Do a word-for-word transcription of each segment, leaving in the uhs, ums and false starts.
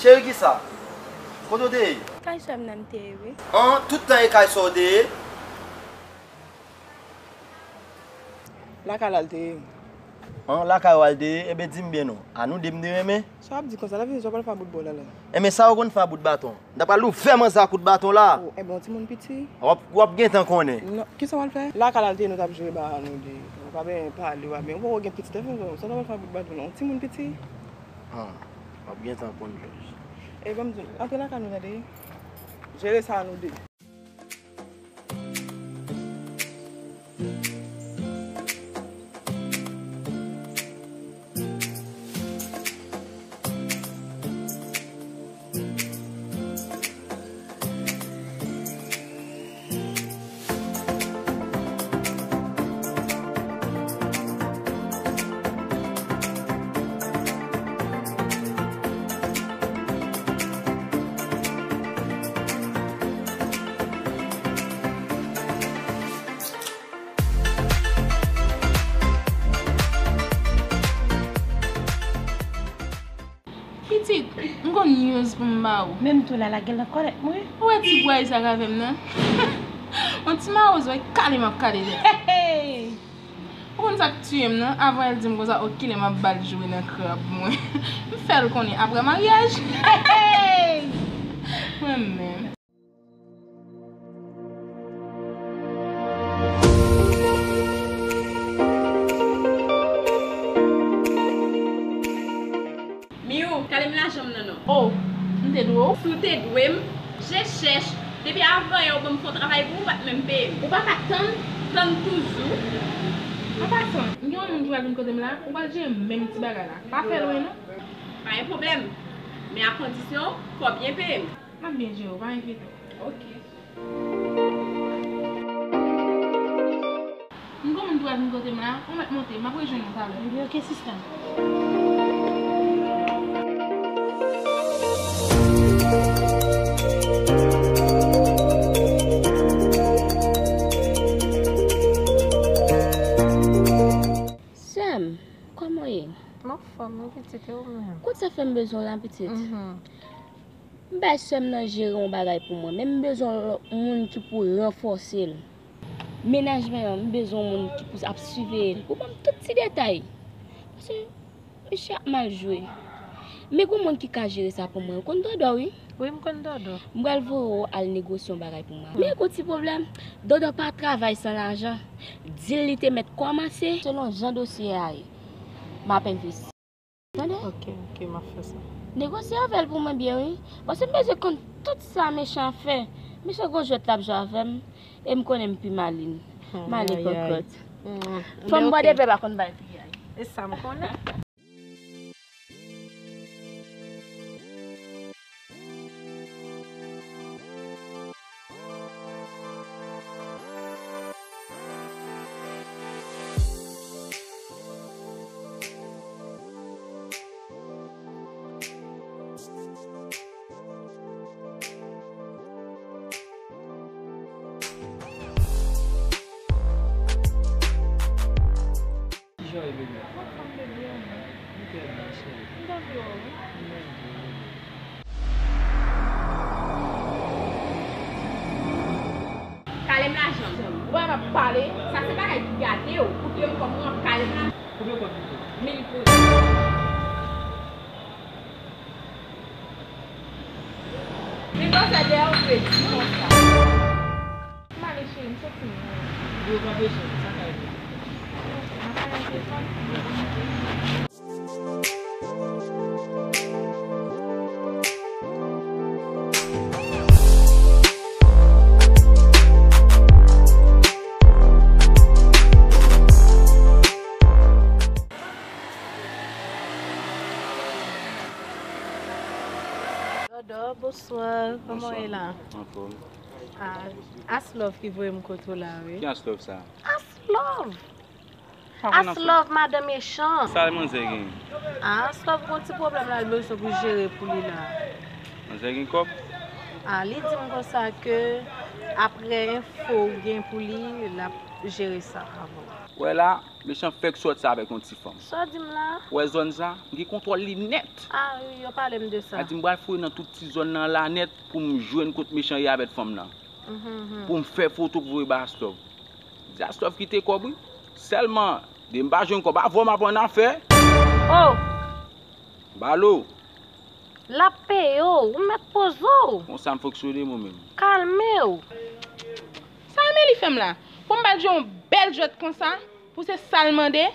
Cheri, kisa? Kote w te ye? Kay sè m nan m te ye, wi. An, tout tan e kay sè w te ye? Lakay la l te ye. An, lakay w al te ye? Ebyen, di m byen non. A nou de m te renmen? Sa w ap di konsa? Lavi, sa w pral fè a bout bò la la? Enben, sa w konn fè a bout baton? M ta pral ouvè manzè a kout baton la. O, enben, yon timoun piti. W ap, w ap gentan konnen. Non, kisa w al fè? Lakay la l te ye, nou t ap jwe bal nou de. W pa byen pale, w pa byen, w poko gen pitit, sa w al fè a bout baton la? Yon timoun piti. Ah, w ap gentan konn, Jòj. E ban m di w, antre lakay nou tande. Jere sa nou de. Pitit, m gon news pou m ba ou. Menm tou la, lage l nan kòlèt mwen. Ou wè ti bway sa k avè m nan? Yon ti mawozo, e kale m ap kale tèt. Hey, hey! Ou konn sa k tiye m nan? Avan l di m konsa, o, kilè m ap ba l joure nan krab mwen. M fè l konnen apre maryaj. Hey, hey! Mwen menm. Miyou, kale m lajan m nan non. O, m te dwe w? Si w te dwe m, je chèch. Depi avan yè ou ban m fè yon travay pou ou, ou pa t menm peye m. Ou pa ka tann? Tann toujou. An pasan, m gen yon moun ki pral vin kote m la, ou pral jere menm ti bagay la. Pa fè lwen non. Pa gen pwoblèm. Men a kondisyon, fò w byen peye m. M ap byen jere w, pa enkyete w. Oke. M gon moun ki pral vin kote m la, ou mèt monte, m ap rejwenn ou talè. Ebyen, oke, sista. Sè m, kòman w ye? M anfòm wi, pitit, e ou menm? Kout sa fè m bezwen w la, pitit. Mhm. M bay sè m nan jere yon bagay pou mwen, men m bezwen yon lòt moun ki pou ranfòse l. Mennaj mwen an, m bezwen yon moun ki pou ap siveye l, pou ban m tout ti detay. Paske misye ap mal jwe. Men gon moun ki ka jere sa pou mwen. Ou konn Dòdò, wi? Wi, m konn Dòdò. M pral voye w al negosye yon bagay pou mwen. Men gon ti pwoblèm. Dòdò pa travay san lajan. Di l li te mèt kòmanse. Selon jan dosye a ye, m ap envesti. Tande? Ok, ok, m ap fè sa. Negosye avè l pou mwen byen, wi. Paske m bezwen konn tout sa mechan ap fè. Mechan gon jwèt l ap jwe avè m, e m konnen m pi malin. Hmm, m ale ay, ay. Pankòt. Hmm, fò m bwè de vè pa konn bay piyay. E sa m konnen. Kijan w ye, bebe? Anfòm, bebe, ou menm? M trè byen, cheri. M ta vle wè w, wi. M renmen w, bebe. Kale m lajan m. Ou wè m ap pale? Sa se bagay ki gate w. Ou touye m kòb mwen, w ap kale m lajan. Konbyen kòb li fè? Mil goud. Li panse dèyè w kredi konsa. M ale cheri, m soti menm. Yo pa bezwen, sa ka rive. M ap pale nan telefòn. Bonswa, kòman w ye la? Anfòm. Ah, Aslove ki voye m kote w la, wi. Ki Aslove sa? Aslove! Aslove, madan mechan. Sa manzè gen? Ah, Aslove gon ti pwoblèm la, l bezwen pou jere pou li la. Manzè gen kòb? Ah, li di m konsa ke apre enfo w gen pou li, l ap jere sa avè w. Wè la, mechan fèk sòti avèk yon ti fanm. Sa w di m la? Wè zòn sa, m gen kontwòl li nèt. Ah wi, yo pale m de sa. Sa di m pral fouye nan tout ti zòn nan la nèt pou m jwenn kot mechan ye avèk fanm nan. Mhm, mhm. Pou m fè foto pou voye ba Aslove. Di Aslove kite kòb wi. Sèlman, de m pa jwenn kòb avè w m ap annafè. Oh! Balo. L ap peye w, ou mèt poze w. Konsa m fonksyone mwen menm. Kalme w. Sa Amelie fè m la? Pou m ba l jwe yon bèl jwèt konsa, pou se sa l mande,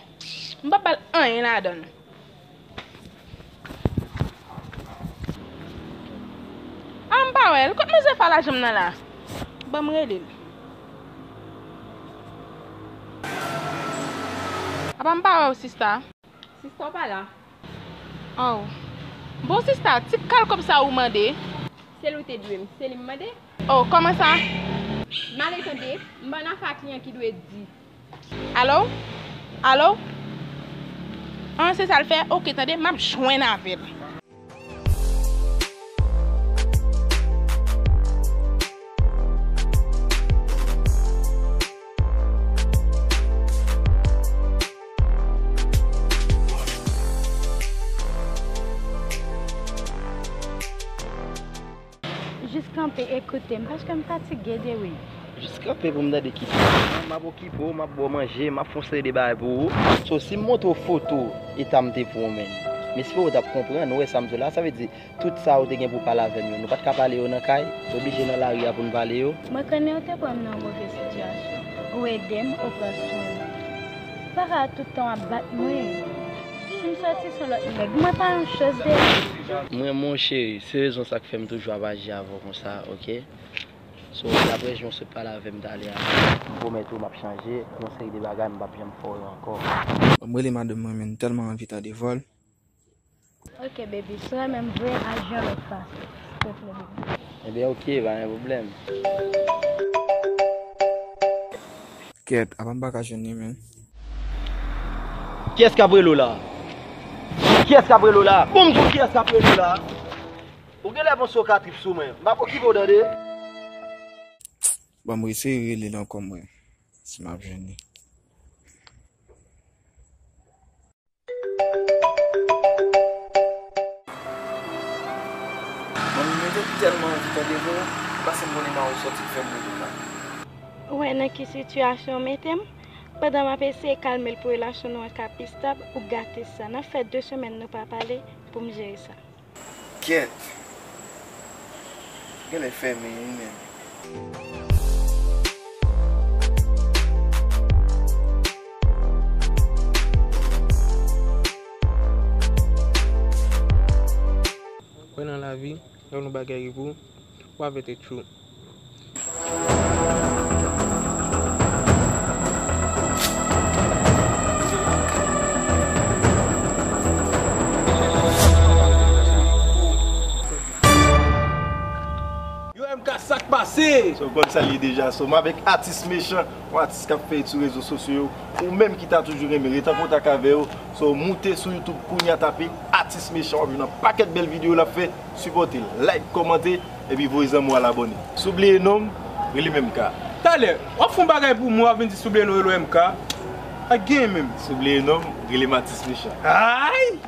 m p ap ba l anyen ladan l. Ah, m pa wè l. Kot manzè fè lajan m nan la? Ban m rele l. Apa m pa wè w, sista? Sista w pa la. Oh. Bon, sista, ti kal kòb sa ou mande? Se li w te dwe m, se li m mande. Oh, kòman sa? M ale tande, m ban afè a kliyan ki dwe di. Alo? Alo? An, se sa l fè? Oke, tande, m ap jwenn avè l. Jis kanpe, ekoute m, paske m fatige de wi. Jis kanpe pou m tande ki sa. M ap okipe w, m ap ba w manje, m ap fè yon seri de bagay pou ou. So, si m montre w foto eta m te pran w menm, m espere w t ap konprann, ou wè sa m di w la, sa vle di, tout sa ou te gen pou w pale avè m yo, nou pa t ka pale yo nan kay, se oblije nan lari a pou n pale yo. Mwen konnen ou te pran m nan yon move sitiyasyon. Ou ede m, ou pran swen mwen. Papa a tout tan w ap bat mwen. Si m sòti sou lòt nèg, mwen pa yon chans de. M renmen w cheri, se rezon sa k fè m toujou ap aji avè w konsa, oke? So, daprè jan w sot pale avè m talè a, m pwomèt ou m ap chanje, yon seri de bagay m p ap janm fè w yo ankò. Ban m rele madanm mwen, men m tèlman anvi tande vwa l. Ok, baby, si w renmen m vre, al jwe yon lòt fason, silvouplè, baby. Ebyen, ok, pa gen pwoblèm. Kèt, apa m pa ka jwenn li, menn? Kiyès k ap rele w la? Kiyès k ap rele w la? Bon, m di w kiyès k ap rele w la? Ou genlè panse w ka trip sou mwen. M ap okipe w, tande? Bon, m eseye rele l ankò, m wè si m ap jwenn li. Manmi, mwen te tèlman anvi tande vwa w, m pa sanble konnen nan ou sòti k fè m rele w la. Ou wè nan ki sitiyasyon w mete m? Pandan m ap eseye kalme l pou relasyon nou an ka pi stab, ou gate sa. N ap fè de semèn nou pa pale pou m jere sa. Kèt! Genlè fèmen wi menm. Wè nan lavi, lè yon bagay rive w, ou ap vete tchou. Yo, M K, sa k pase? So, w konn sa l ye deja. So, m avèk Atis Mechan, yon atis k ap fè hit sou rezo sosyo yo. Ou menm ki ta toujou renmen ret an kontak avè yo, so, moute sou YouTube kounye a, tape Atis Mechan, w ap jwenn yon pakèt bèl videyo l ap fè. Sipòte l, like, kòmante, epi voye zanmi w al abòne. Si w bliye non m, rele m M K. Talè, w ap fè yon bagay pou mwen, w ap vin di si w bliye non, rele w M K. Pa gen menm. Si w bliye non m, rele m Atis Mechan. Ay!